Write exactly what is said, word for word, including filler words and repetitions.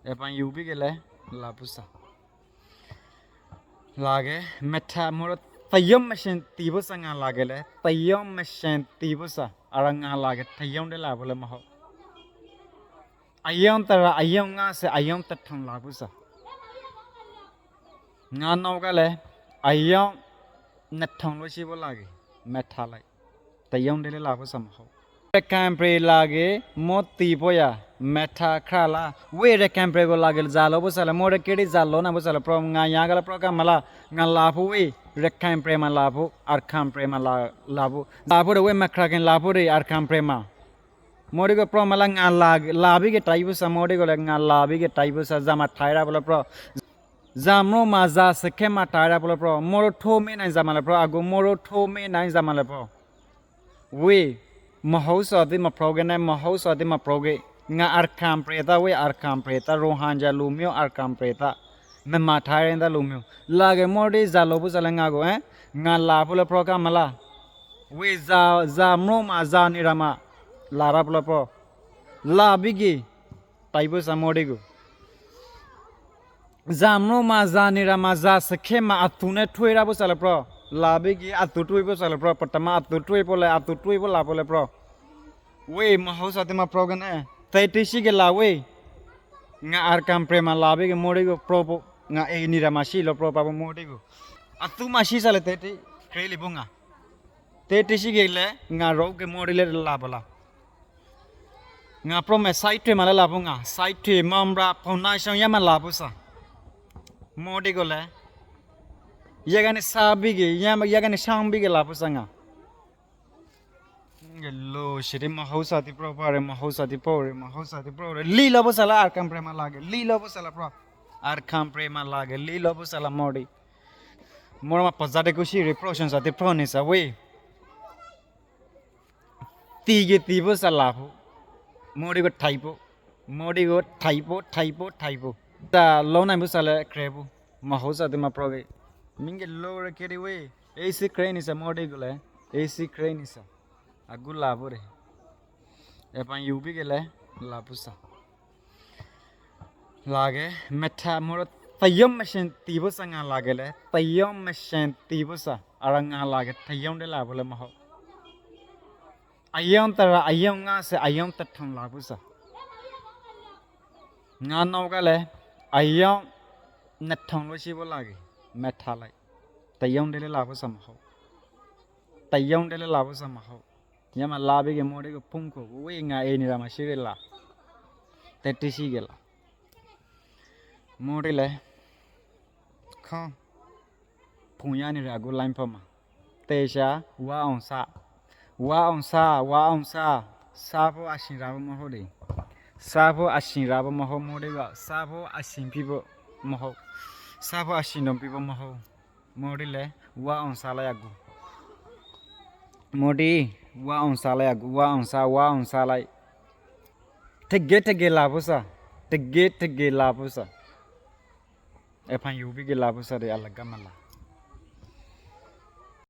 အဲပန်ယူၤဘိက့ၤလဲၣ်, လၢ်ပူၤစၢ်, လၢ်က့ၤ, မ့ၢ်ထးမိၢ်ရ သယုံမရှင်သီဖိစၢ် ငါလၢ်က့ၤလဲၣ်, သယုံမရှင်သီဖိစၢ်, အရငါလၢ်က့ၤ သယုံဒဲလၢ်ဖိလဲၣ်မဟိၣ်, အယုံတရၣ် အယုံငါးဆယ် အယုံတစ်ထောင်လၢ်ပူၤစၢ်, ငါနီၢ်ကလဲၣ်, အယုံ နှစ်ထောင်လို့ရှိဖို့လာက့ၤ, မ့ၢ်ထးလဲၣ်, သယုံဒဲလၢ်လၢ်ဖိစၢ်မဟိၣ်, ရခိုင်ပြည်လၢ်က့ၤ မိၢ်သံၣ်ဖိယၤ, မ့ၢ်ထးခရၣ်လၢ်, ဝ့ၢ်ရခိုင်ပြည်ကိုလာက့ၤ ဇာလို့ဖိစၢ်လဲၣ်, မိၢ်ရက့ၤဒံး ဇာလို့နၢ်ဖိစၢ်လဲၣ်, เพราะ ငါယၤကလၢ เพราะ ကမၤလၢ်, ငါလၢ်ဖိဝ့ၢ် ရခိုင်ပြည်မၤလၢ်ဖိ, အာရကန်ပြည်မၤလၢ်ဖိ, လၢ်ဖိဒီး ဝ့ၢ်မ့ၢ်ခရၣ်က့ၤ လၢ်ဖိဒီး အာရကန်ပြည်မၤ, မိၢ်ဒံးက เพราะ မၤလၢ် ငါလၢ်ဘံက့ၤ တၢ်အံၤဖိစၢ်, မိၢ်ဒံးကလဲၣ်, ငါလၢ်ဘံက့ၤ တၢ်အံၤဖိစၢ်, ဇာမၤထါရၢ်ဖိလၢ เพราะ ဇာမ့ၢ်မၤ ဇာစခ့မၤတၢ်ရၢ်ဖိလၢ เพราะ မိၢ်ရိထိမ့ၢ်နၢ် ဇာမၤလၢ် เพราะ အဂီၢ် မိၢ်ရိထိမ့ၢ်နၢ် ဇာမၤလၢ် เพราะ ဝ့ၢ် မဟိၣ်စၢ်သ့ၣ်မဖျိက့ၤန့ၣ်, မဟိၣ်စၢ်သ့ၣ်မဖျိက့ၤ, ငါ အာရကန်ပြည် သးဝ့ၢ် အာရကန်ပြည် သး ရိုဟင်ဂျာလူမျိုး အာရကန်ပြည် သး မြန်မာတိုင်းရင်းသားလူမျိုး, လၢ်က့ၤ မိၢ်ဒံး ဇာလို့ဖိစၢ်လဲၣ် ငါကီး, ငါလၢ်ဖိလၢ เพราะ ကမၤလၢ်, ဝ့ၢ် ဇာမ့ၢ်မၤ ဇာနံၣ်ရၢ်မၤ လၢ်ရၢ်ဖိလၢ เพราะ လၢ်ဘံက့ၤ တၢ်အံၤဖိစၢ် မိၢ်ဒံးကီး ဇာမ့ၢ်မၤ ဇာနံၣ်ရၢ်မၤ ဇာစခ့မၤ အသူးန့ၣ်ထွဲရၢ်ဖိစၢ်လဲၣ် เพราะ လၢ်ဘံက့ၤ အသူးထွဲဖိစၢ်လဲၣ် เพราะ ပထမအသူးထွဲဖိလဲၣ်, အသူးထွဲဖိလၢ်ဖိလဲၣ် เพราะ ဝ့ၢ် မဟိၣ်စၢ်သ့ၣ်မဖျိက့ၤန့ၣ်, သ့တံၢ်ဆံးက့ၤလၢ်ဝ့ၢ်, ငါ အာရကန်ပြည်မၤလၢ်ဘံက့ၤ မိၢ်ဒံးကီး เพราะ ဖိ, ငါ အ့ၣ်နံၣ်ရၢ်မၤဆံးလီၤ เพราะ ပၢ်ဖိ မိၢ်ဒံးကီး, အသူးမၤဆံးစၢ်လဲၣ် သ့တံၢ် ကြၢးလံဖိ ငါ သ့တံၢ်ဆံးက့ၤလဲၣ်, ငါ ရိက့ၤမိၢ်ဒံးလၢလၢ်ဖိလၢ်, ငါ เพราะ မ့ၢ် စိုက်ထွေးမၤလၢလၢ်ဖိ ငါ စိုက်ထွေး မင်းပြ ဖောင်ဒေးရှင်း ယဲမၤလၢ်ဖိစၢ်, မိၢ်ဒံးကီးလဲၣ်, ယဲကန့ၣ် စၢ်ဘံက့ၤ, ယဲကန့ၣ် ဆၢဘံက့ၤလၢ်ဖိစၢ် ငါ ကလီၤဆံးဒံး မဟိၣ်စၢ်သ့ၣ် เพราะ ပၢ်ရ့ၣ်, မဟိၣ်စၢ်သ့ၣ် เพราะ ရ့ၣ်, မဟိၣ်စၢ်သ့ၣ် เพราะ ရ့ၣ်, လံလီၤဖိစၢ်လၢ အာရကန်ပြည် မၤလၢ်က့ၤ, လံလီၤဖိစၢ်လၢ เพราะ အာရကန်ပြည် မၤလၢ်က့ၤ, လံလီၤဖိစၢ်လၢ မိၢ်ဒံး, မိၢ်ဒံးမၤ ပဇာတ်တစ်ခုရှိ reproduction စၢ်သ့ၣ် เพราะ န့ၣ်စၢ်ဝ့ၢ် သံက့ၤသံဖိစၢ်လၢ်ဖိ, မိၢ်ဒံးကီး ထိုင်ဖိ, မိၢ်ဒံးကီး ထိုင်ဖိ, ထိုင်ဖိ, ထိုင်ဖိ, တၢ်လီၤနၢ်ဖိစၢ်လၢ ကြၢးဖိ, မဟိၣ်စၢ်သ့ၣ်မဖျိက့ၤ, မ့ၢ်ကလီၤရက့ၤဒံးဝ့ၢ်, အေးဆေး ကြၢး န့ၣ်စၢ် မိၢ်ဒံးကီးလဲၣ်, အေးဆေး ကြၢး န့ၣ်စၢ်, အဂုၤလၢ်ဖိဒံး, အဲပန်ယူၤဘံက့ၤလဲၣ်, လၢ်ဖိစၢ် လၢ်က့ၤ, မ့ၢ်ထးမိၢ်ရ သယုံမရှင်သီဖိစၢ် ငါလၢ်က့ၤလဲၣ်, သယုံမရှင်သီဖိစၢ်, အရငါလၢ်က့ၤ သယုံဒဲလၢ်ဖိလဲၣ်မဟိၣ်, အယုံတရၣ် အယုံငါးဆယ် အယုံတစ်ထောင်လၢ်ဖိစၢ်, ငါနီၢ်ကလဲၣ်, အယုံ နှစ်ထောင်လို့ရှိဖို့လာက့ၤ, မ့ၢ်ထးလဲၣ်, သယုံဒဲလၢလၢ်ဖိစၢ်မဟိၣ်, သယုံဒဲလၢလၢ်ဖိစၢ်မဟိၣ်, ယဲမၤလၢ်ဘံက့ၤ မိၢ်ဒံးကီး ဖုန်းခေါ်, ဝ့ၢ် ငါ အ့ၣ်နံၣ်ရၢ်မၤဆံးက့ၤလၢ်, သ့တံၢ်ဆံးက့ၤလၢ်, မိၢ်ဒံးလဲၣ်, ခီ ဖုန်းယါနံၣ်ရၢ် အဂီၢ် line ဖိမး, သ့ၣ်ဆၢ, ဝါအီၣ်ဆၣ်, ဝါအီၣ်ဆၣ်, ဝါအီၣ်ဆၣ်, ဆၣ်ဖိအဆံးရၢ်ဖိမဟိၣ်ဒံး, ဆၣ်ဖိအဆံးရၢ်ဖိမဟိၣ် မိၢ်ဒံးကီး, ဆၣ်ဖိအဆံးဖံးဖိမဟိၣ်, ဆၣ်ဖိအဆံးဒိၣ်ဖံးဖိမဟိၣ်, မိၢ်ဒံးလဲၣ်, ဝါအီၣ်ဆၣ်လၢယဂီၢ်, မိၢ်ဒံး, ဝါအီၣ်ဆၣ်လၢယဂီၢ်, ဝါအီၣ်ဆၣ်, ဝါအီၣ်ဆၣ်လၢ တက့ၢ်တက့ၢ်လၢ်ဖိစၢ်, တက့ၢ်တက့ၢ်လၢ်ဖိစၢ်, အဲဖၣ်ယူၤဘံက့ၤလၢ်ဖိစၢ်ဒီး အလၢ်ကမၤလၢ်,